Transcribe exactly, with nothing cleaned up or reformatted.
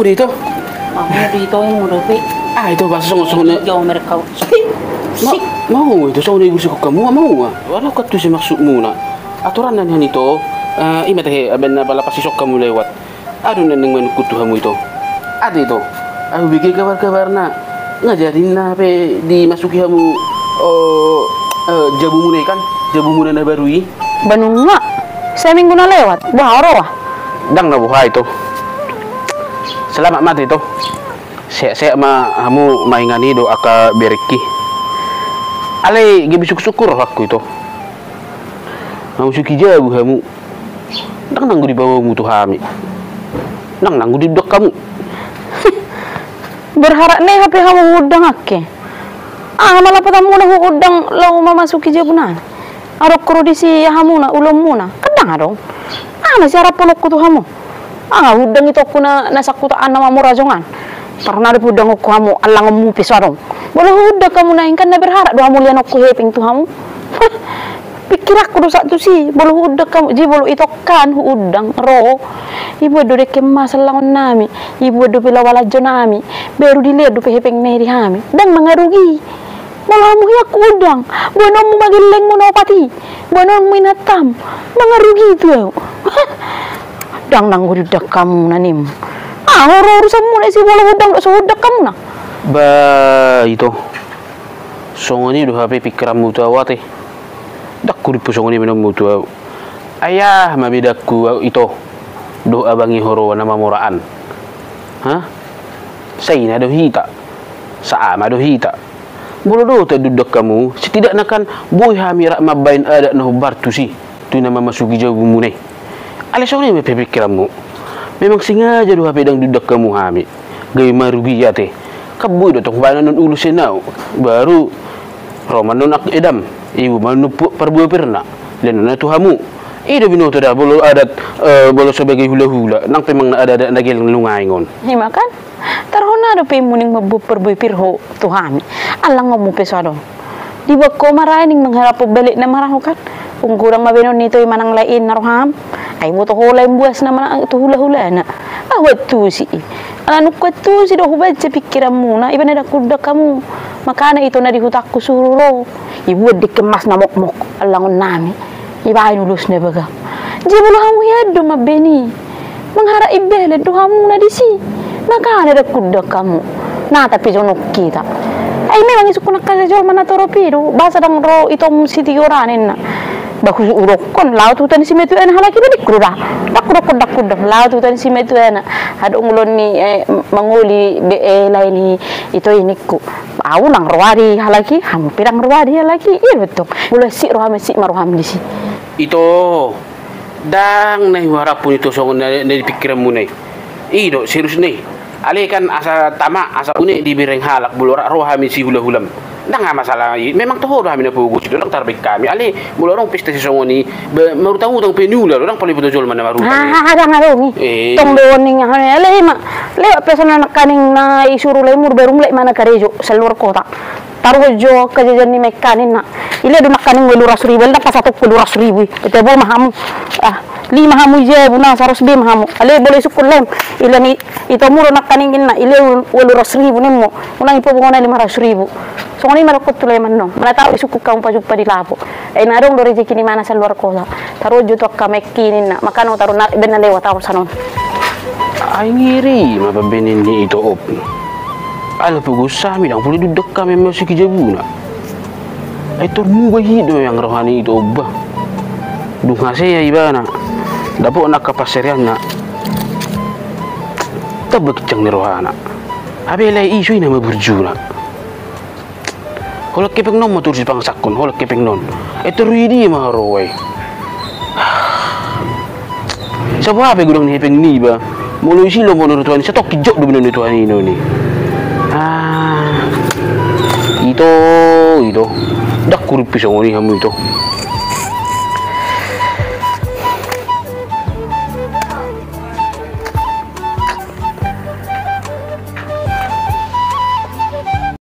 Ito. Ahu di ito yang udah pe. Ah, ito bahasa songon songon. Jauh mereka. Sik. Ma, mau itu songon ibu sikok kamu mau ah. Walau katu si maksudmuna. Aturan nan han ito. Eh, ima tehe aben na bala pasti sok kamu lewat. Aduh neneng manukut tu hamu ito. Ate ito. Ahu bege kabar-kabarna. Nga jadi na pe dimasuki hamu. Oh, eh, jabumuna i kan. Jabumuna na baru i. Banunga. Seminggu na lewat. Boha ro ah. Ndang na boha ito. Selamat ma ate ito. Sehat-sehat ma hamu maingani do angka berengki. Alai gabe suk-sukkur rohangku ito. Mamasuki jabu hamu. Ndang nanggo dibawamu tu hami. Ndang nanggo diundang hamu. Berharap ni hape hamu huundang angke. Ah, malapatanmuna huundang laho mamasuki jabunami. Adong ro disi hamuna, ulaonmuna. Kan ndang adong. Ah, na siaraphononku tu hamu. Ah, huundang itongku na, na sangkutaan na mamora jongan. Tarhona do huundanghonku hamu, allangonmu pe so adong. Molo huundang hamu na ingkan na berharap do hamu lianonku hepeng tu hamu. Pikiranku do sahat tusi, molo huundang hamu, jadi molo itongkan huundang ro. Ibuat do dengke mas allangonnami, ibuat do pe laho balanjonami, baru dilehon dope hepengna i di hami. Ndang mangarugi. Molo hamu hian huundang, boanonmu ma gellengmu na opat i, boanonmu inantam, mangarugi tu ahu. Ndang nanggo diundang hamu na nimmu. Ah, ro urusanmuna i, molo huundang do so huundang hamuna. Ba, ito. Songon i do hape pikiranmu tu ahu ate. Ndang hurimpu songon i manommu tu ahu. Ai aha ma bedangku ito dohot abang i huroha na mamora an? Ha? Saina do hita, saama do hita. Molo dohot diundang hamu, setidakna kan boi hami rap mambahen adat na hombar tusi, tu na mamasuki jabumuna i. Alai songon i ma pe pikiranmu. Memang sengaja do hape ndang diundang hamu hami. Gabe marugi ate. Kan boi do tong hubahen annon ulos sian ahu. Baru ro ma annon angka edam. Ibu ma annon pu-, parbuapirna. Lehononna tu hamu. I do binoto da, molo adat, eh, molo so bagai hulahula. Nang pe manang na adat-adat na gelleng nuaeng on. Ima kan? Tarhona dope i muning mambuat parbuapir ho tu hami. Allangonmu pe so adong. Diboan ho ma raja i ning mangharap balekna ma raja ho kan. Ung godang ma bahenon ni ito i manang lae inna roham. Ai boto ho lae buasna manang tu hulahulana. Ahu antusi i. Ala nunga antusi do hubaen sian pikiranmuna. Iba na ndang huundang hamu. Makana ito na di hutangku suru ro. Ibuat dengke mas na mokmok. Allangonnami. Ibaen ulosna bagam. Jadi molo hamu hian do mambahen i. Mangharap imbalan do hamuna disi. Makana ndang huundang hamu. Na tapi jonok hita. Ai memang isungkun angka jolma na torop i do. Boasa ndang ro itom sitior an inna. Ba hudokkon laho tu huta ni simatuana halak i ba ningku do da. Ndang hudokkon, ndang huundang laho tu huta ni simatuana. Adong ulaon ni, eh, mangoli be, eh, lae ni ito i ningku. Ahu ndang ro di halak i, hamu pe ndang ro di halak i. I do tong. Molo sik roham, sik ma roham disi. Ito. Ndang na huharaphon ito songon na, na di pikiranmuna i. I do serius na i. Alai kan asa tama, asa une dibereng halak, molo rap ro hami sihulahulam. Ndang masalah i, memang toho do hami na pogos i do, ndang tarbaen hami. Alai molo adong pesta sisongon i, ba, marutang-utang pe niula do, ndang pola diboto jolma na marutang. Ah, ndang adong i. Eh. Tong do ninna hami, alai ima. Lewat pe songon nangkaning na isuru lae mur, baru mulak i ma na karejo, saluar kota. Taruhon jo angka jajan ni ma i kan inna. Ilehon do nangkaning ualu ratus ribu, alai ndang pasahat ualu ratus ribu i. Ete bo ma hamu. Ah, lima hamu i jabu na saros be ma hamu. Alai molo isungkun laem. Ilehon i, itomu do nangkaning inna. Ilehon ualu ratus ribu nimmu. Unang i pabungona lima ratus ribu. Songon i ma dohononku tu laem annon. Mana tahu isungkun hamu pajumpa di lapo. Ai na adong do rejeki ni ma na saluar kota. Taruhon jo tu angka ma i kan inna. Makana taruhon na, baen na lewat taruhon sanon. Ai ngeri ma pambaenan ni ito on. Ala pogos hami ndang pola diundang hami mamasuki jabuna. Ai tor muba hian do memang roha ni ito on ba. Dung hasea ibana dapotna angka pansarianna. Tamba ginjang ni rohana. Hape lae i so i nama burjuna. Holan hepengna on ma torus dipangasahon, holan hepengna on. Ai tor i dia ma ro ai. Sabo hape godang ni hepeng niba. Molo isi lomo ni roha ni satongkin jok do binoan ni Tuhan i non i. Ah. Ito, ito. Ndang hurimpu songon i hamu ito.